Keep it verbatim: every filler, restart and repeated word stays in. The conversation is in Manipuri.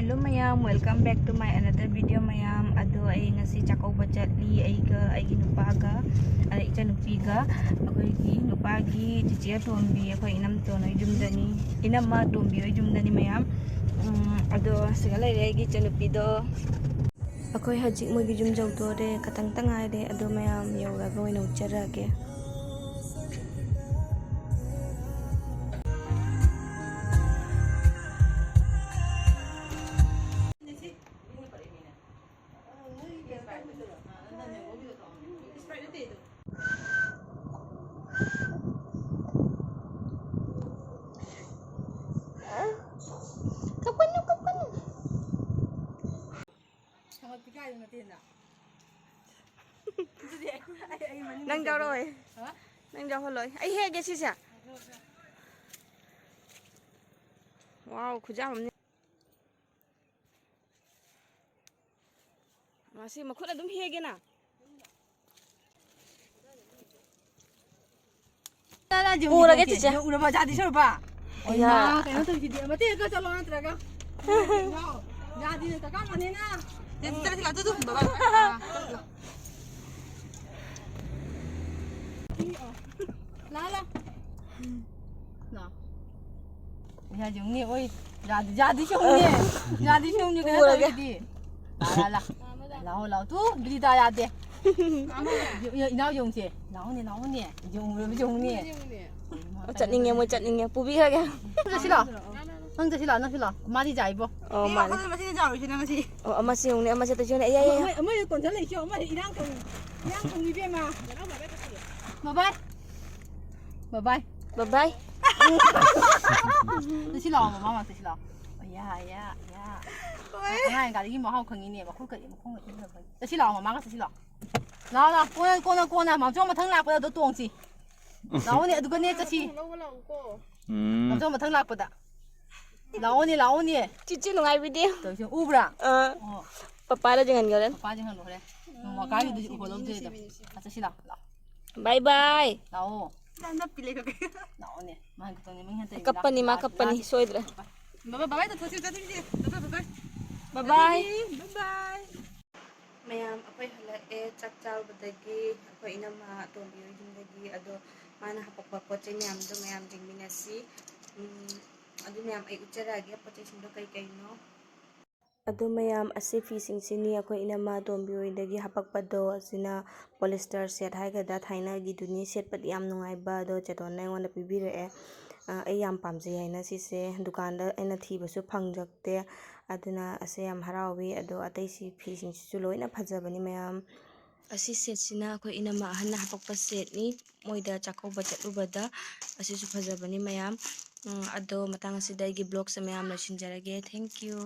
Hello ꯃꯌꯥꯝ, welcome back to my another video ꯃꯌꯥꯝ꯫ ꯑꯗꯣ ꯑꯩ ꯉꯁꯤ ꯆꯥꯛꯀꯧꯕ ꯆꯠꯂꯤ, ꯑꯩꯒ ꯑꯩꯒꯤ ꯅꯨꯄꯥꯒ, ꯑꯗ ꯏꯆꯟꯅꯨꯄꯤꯒ꯫ ꯑꯩꯈꯣꯏꯒꯤ ꯅꯨꯄꯥꯒꯤ ꯆꯤꯆꯦ ꯑꯇꯣꯝꯕꯤ, ꯑꯩꯈꯣꯏ ꯏꯅꯝꯇꯣꯟ ꯍꯣꯏ ꯌꯨꯝꯗꯅꯤ, ꯏꯅꯝꯃ ꯑꯇꯣꯝꯕꯤ ꯍꯣꯏ ꯌꯨꯝꯗꯅꯤ ꯃꯌꯥꯝ꯫ ꯎꯝ, ꯑꯗꯣ ꯁꯤꯗ ꯂꯩꯔꯦ ꯑꯩꯒꯤ ꯏꯆꯟꯅꯨꯄꯤꯗꯣ꯫ ꯑꯩꯈꯣꯏ ꯍꯧꯖꯤꯛ ꯃꯣꯏꯒꯤ ꯌꯨꯝ ꯌꯧꯗꯣꯔꯦ, ꯈꯇꯪꯇ ꯉꯥꯏꯔꯦ꯫ ꯑꯗꯣ ꯃꯌꯥꯝ ꯌꯧꯔꯒ ꯑꯣꯏꯅ ꯎꯠꯆꯔꯛꯑꯒꯦ꯫ ꯀꯞꯀꯅꯨ, ꯀꯞꯀꯅꯨ꯫ ꯁꯪꯒꯣꯠ ꯄꯤꯈꯥꯏꯗꯨ ꯅꯠꯇꯦꯅ꯫ ꯑꯗꯨꯗꯤ ꯑꯩ, ꯑꯩ, ꯑꯩ ꯃꯅꯤꯡ ꯅꯪ ꯆꯠꯀꯦ꯫ ꯌꯥꯎꯔꯛꯑꯣꯏ꯫ ꯍꯥ? ꯅꯪ ꯌꯥꯎꯍꯜꯂꯣꯏ꯫ ꯑꯩ ꯍꯦꯛꯒꯦ ꯁꯤꯁꯦ꯫ ꯋꯥꯎ, ꯈꯨꯖꯥꯝ ꯑꯃꯅꯤ꯫ ꯃꯁꯤ ꯃꯈꯨꯠ ꯑꯗꯨꯝ ꯍꯦꯛꯒꯦꯅ꯫ ꯄꯨꯔꯒꯦ ꯆꯤꯆꯦ꯫ ꯎꯔꯕ? ꯖꯥꯗꯤ ꯁꯣꯔꯕ? ꯑꯌꯥ꯫ ꯏꯃꯥ, ꯀꯩꯅꯣ ꯇꯧꯁꯤꯗꯤ, ꯃꯇꯦꯛ ꯈꯔ ꯆꯠꯂꯣ ꯅꯠꯇ꯭ꯔꯒ꯫ ꯖꯥꯗꯤꯅ ꯀꯀꯥ ꯃꯥꯟꯅꯩꯅ꯫ ꯆꯠꯂꯁꯤ ꯂꯥꯛꯑꯣ, ꯑꯗꯨ, ꯑꯗꯨ, ꯕꯕꯥ꯫ ꯑꯥ, ꯆꯠꯂꯣ꯫ ꯂꯥ, ꯂꯥ꯫ ꯂꯥ꯫ ꯌꯥꯗꯤ ꯌꯦꯡꯉꯨꯅꯦ, ꯑꯣꯏ꯫ ꯌꯥꯗꯤ, ꯌꯥꯗꯤ ꯁꯤ ꯌꯦꯡꯉꯨꯅꯦ꯫ ꯌꯥꯗꯤ ꯁꯤ ꯌꯦꯡꯉꯨꯅꯦ, ꯀꯩꯅꯣ ꯄꯨꯔꯒꯦ꯫ ꯇꯧꯔꯤꯁꯤꯗꯤ꯫ ꯂꯥ, ꯂꯥ, ꯂꯥ꯫ ꯂꯥꯛꯑꯣ, ꯂꯥꯛꯑꯣ꯫ ꯇꯨ, ꯕꯤꯅꯤꯇꯥ ꯌꯥꯗꯦ꯫ ꯏꯅꯥꯎ ꯌꯦꯡꯉꯨꯁꯦ꯫ ꯂꯥꯛꯑꯣꯅꯦ, ꯂꯥꯛꯑꯣꯅꯦ꯫ ꯌꯦꯡꯉꯨꯔꯕ ꯌꯦꯡꯉꯨꯅꯦ꯫ ꯑꯣ, ꯆꯠꯅꯤꯡꯉꯦ, ꯃꯣꯏ ꯆꯠꯅꯤꯡꯉꯦ꯫ ꯄꯨꯕꯤꯈ꯭ꯔꯒꯦ꯫ ꯆꯠꯁꯤ ꯂꯥꯛꯑꯣ꯫ ꯅꯪ ꯆꯠꯁꯤ ꯂꯥꯛꯑꯣ, ꯅꯪꯁꯨ ꯂꯥꯛꯑꯣ꯫ ꯃꯥꯗꯤ ꯌꯥꯏꯕꯣ꯫ ꯑꯣ, ꯃꯥꯅꯦ꯫ ꯋꯥꯈꯜ ꯃꯁꯤꯅ ꯆꯥꯎꯔꯤꯁꯤꯅ ꯉꯁꯤ꯫ ꯑꯣ, ꯑꯃꯁꯤ ꯌꯦꯡꯉꯨꯅꯦ, ꯑꯃꯁꯤ ꯇꯧꯁꯤ ꯌꯦꯡꯉꯨꯅꯦ꯫ ꯑꯌꯥ, ꯑꯌꯥ, ꯑꯌꯥ꯫ ꯑꯃ, ꯑꯃ ꯀꯣꯟꯁꯤꯜꯂꯛꯏꯁꯤ, ꯑꯃ ꯏꯔꯥꯡ ꯇꯧꯏ꯫ ꯏꯔꯥꯡ ꯇꯧꯏ, ꯏꯕꯦꯝꯃ꯫ ꯕꯕꯥꯏ꯫ ꯕꯕꯥꯏ꯫ ꯕꯕꯥꯏ꯫ ꯆꯠꯁꯤ ꯂꯥꯛꯑꯣ, ꯃꯃꯥ ꯃꯅꯥꯛꯇ ꯆꯠꯁꯤ ꯂꯥꯛꯑꯣ꯫ ꯑꯌꯥ, ꯑꯌꯥ, ꯑꯌꯥ꯫ ꯍꯣꯏ꯫ ꯑꯉꯥꯡ ꯒꯥꯔꯤꯒꯤ ꯃꯍꯥꯎ ꯈꯪꯉꯤꯅꯦ, ꯃꯈꯨꯠꯀ, ꯃꯈꯣꯡꯒ ꯏꯟꯗꯕꯩ꯫ ꯆꯠꯁꯤ ꯂꯥꯛꯑꯣ, ꯃꯃꯥꯒ ꯆꯠꯁꯤ ꯂꯥꯛꯑꯣ꯫ ꯂꯥꯛꯑꯣ, ꯂꯥꯛꯑꯣ, ꯀꯣꯟꯅ, ꯀꯣꯟꯅ, ꯀꯣꯟꯅ, ꯃꯥꯝꯆꯧ ꯃꯊꯪ ꯂꯥꯛꯄꯗ ꯑꯗꯨ ꯇꯣꯡꯁꯤ꯫ ꯂꯥꯛꯑꯣꯅꯦ, ꯑꯗꯨꯒꯅꯦ ꯆꯠꯁꯤ꯫ ꯂꯧꯕ ꯂꯥꯛꯎꯀꯣ꯫ ꯎꯝ꯫ ꯃꯥꯝꯆꯧ ꯃꯊꯪ ꯂꯥꯛꯄꯗ꯫ ꯂꯥꯛꯑꯣꯅꯦ, ꯂꯥꯛꯑꯣꯅꯦ꯫ ꯆꯤꯆꯦ ꯅꯨꯡꯉꯥꯏꯕꯤꯗꯦ꯫ ꯇꯧꯔꯤꯁꯦ ꯎꯕ꯭ꯔꯥ? ꯑꯥ꯫ ꯑꯣ꯫ ꯄꯄꯥꯗ ꯌꯦꯡꯍꯟꯈ꯭ꯔꯦ꯫ ꯄꯄꯥꯗ ꯌꯦꯡꯍꯜꯂꯨ ꯍꯣꯔꯦꯟ꯫ ꯃꯀꯥꯒꯤꯗꯨꯗꯤ ꯎꯍꯜꯍꯧꯗ꯭ꯔꯦꯗꯣ꯫ ꯑ, ꯆꯠꯁꯤ ꯂꯥꯛꯑꯣ, ꯂꯥꯛꯑꯣ꯫ ꯕꯥꯏ ꯕꯥꯏ꯫ ꯂꯥꯛꯑꯣ꯫ ꯅꯞꯄꯤ ꯂꯩꯈꯠꯀꯦ꯫ ꯂꯥꯛꯑꯣꯅꯦ꯫ ꯃꯥ ꯈꯛꯇꯪꯅꯦ, ꯃꯤ ꯍꯟꯇꯩ ꯀꯞꯄꯅꯤ, ꯃꯥ ꯂꯥꯛ-, ꯀꯞꯄꯅꯤ, ꯂꯥꯛ-, ꯁꯣꯏꯗ꯭ꯔꯦ꯫ ꯕꯕꯥ, ꯕꯕꯥ, ꯇꯧꯊꯣꯛꯁꯤ, ꯆꯠꯂꯁꯤ꯫ ꯕꯕꯥ, ꯕꯕꯥ꯫ ꯕꯕꯥꯏ꯫ ꯕꯕꯥꯏ꯫ ꯃꯌꯥꯝ, ꯑꯩꯈꯣꯏ ꯍꯜꯂꯛꯑꯦ ꯆꯥꯛ ꯆꯥꯔꯨꯕꯗꯒꯤ꯫ ꯑꯩꯈꯣꯏ ꯏꯅꯝꯃ ꯑꯇꯣꯝꯕꯤ ꯍꯣꯏ ꯌꯨꯝꯗꯒꯤ꯫ ꯑꯗꯣ ꯃꯥꯅ ꯍꯥꯄꯛꯄ ꯄꯣꯠ ꯆꯩ ꯃꯌꯥꯝꯗꯣ ꯃꯌꯥꯝ ꯌꯦꯡꯃꯤꯟꯅꯁꯤ꯫ ꯎꯝ, ꯑꯗꯨ ꯃꯌꯥꯝ ꯑꯩ ꯎꯠꯆꯔꯛꯑꯒꯦ, ꯄꯣꯠ ꯆꯩꯁꯤꯡꯗꯣ ꯀꯩ ꯀꯩꯅꯣ꯫ ꯑꯗꯨ ꯃꯌꯥꯝ, ꯑꯁꯤ ꯐꯤꯁꯤꯡꯁꯤꯅꯤ ꯑꯩꯈꯣꯏ ꯏꯅꯝꯃ ꯑꯇꯣꯝꯕꯤ ꯍꯣꯏꯗꯒꯤ ꯍꯥꯄꯛꯄꯗꯣ꯫ ꯑꯁꯤꯅ polyester set ꯍꯥꯏꯒꯗ꯭ꯔꯥ, ꯊꯥꯏꯅꯒꯤꯗꯨꯅꯤ꯫ ꯁꯦꯠꯄꯗꯤ ꯌꯥꯝ ꯅꯨꯡꯉꯥꯏꯕ꯫ ꯑꯗꯣ ꯆꯦꯇꯣꯟꯅ ꯑꯩꯉꯣꯟꯗ ꯄꯤꯕꯤꯔꯛꯑꯦ꯫ ꯑ, ꯑꯩ ꯌꯥꯝ ꯄꯥꯝꯖꯩ ꯍꯥꯏꯅ ꯁꯤꯁꯦ꯫ ꯗꯨꯀꯥꯟꯗ ꯑꯩꯅ ꯊꯤꯕꯁꯨ ꯐꯪꯖꯛꯇꯦ꯫ ꯑꯗꯨꯅ ꯑꯁꯦ ꯌꯥꯝ ꯍꯔꯥꯎꯋꯤ꯫ ꯑꯗꯣ ꯑꯇꯩꯁꯤ ꯐꯤꯁꯤꯡꯁꯤꯁꯨ ꯂꯣꯏꯅ ꯐꯖꯕꯅꯤ ꯃꯌꯥꯝ꯫ ꯑꯁꯤ setꯁꯤꯅ ꯑꯩꯈꯣꯏ ꯏꯅꯝꯃ ꯑꯍꯟꯅ ꯍꯥꯄꯛꯄ setꯅꯤ꯫ ꯃꯣꯏꯗ ꯆꯥꯛꯀꯧꯕ ꯆꯠꯂꯨꯕꯗ꯫ ꯑꯁꯤꯁꯨ ꯐꯖꯕꯅꯤ ꯃꯌꯥꯝ꯫ ꯎꯝ, ꯑꯗꯣ ꯃꯇꯥꯡ ꯑꯁꯤꯗ ꯑꯩꯒꯤ vlogꯁꯦ ꯃꯌꯥꯝ ꯂꯣꯏꯁꯤꯟꯖꯔꯒꯦ꯫ Thank you꯫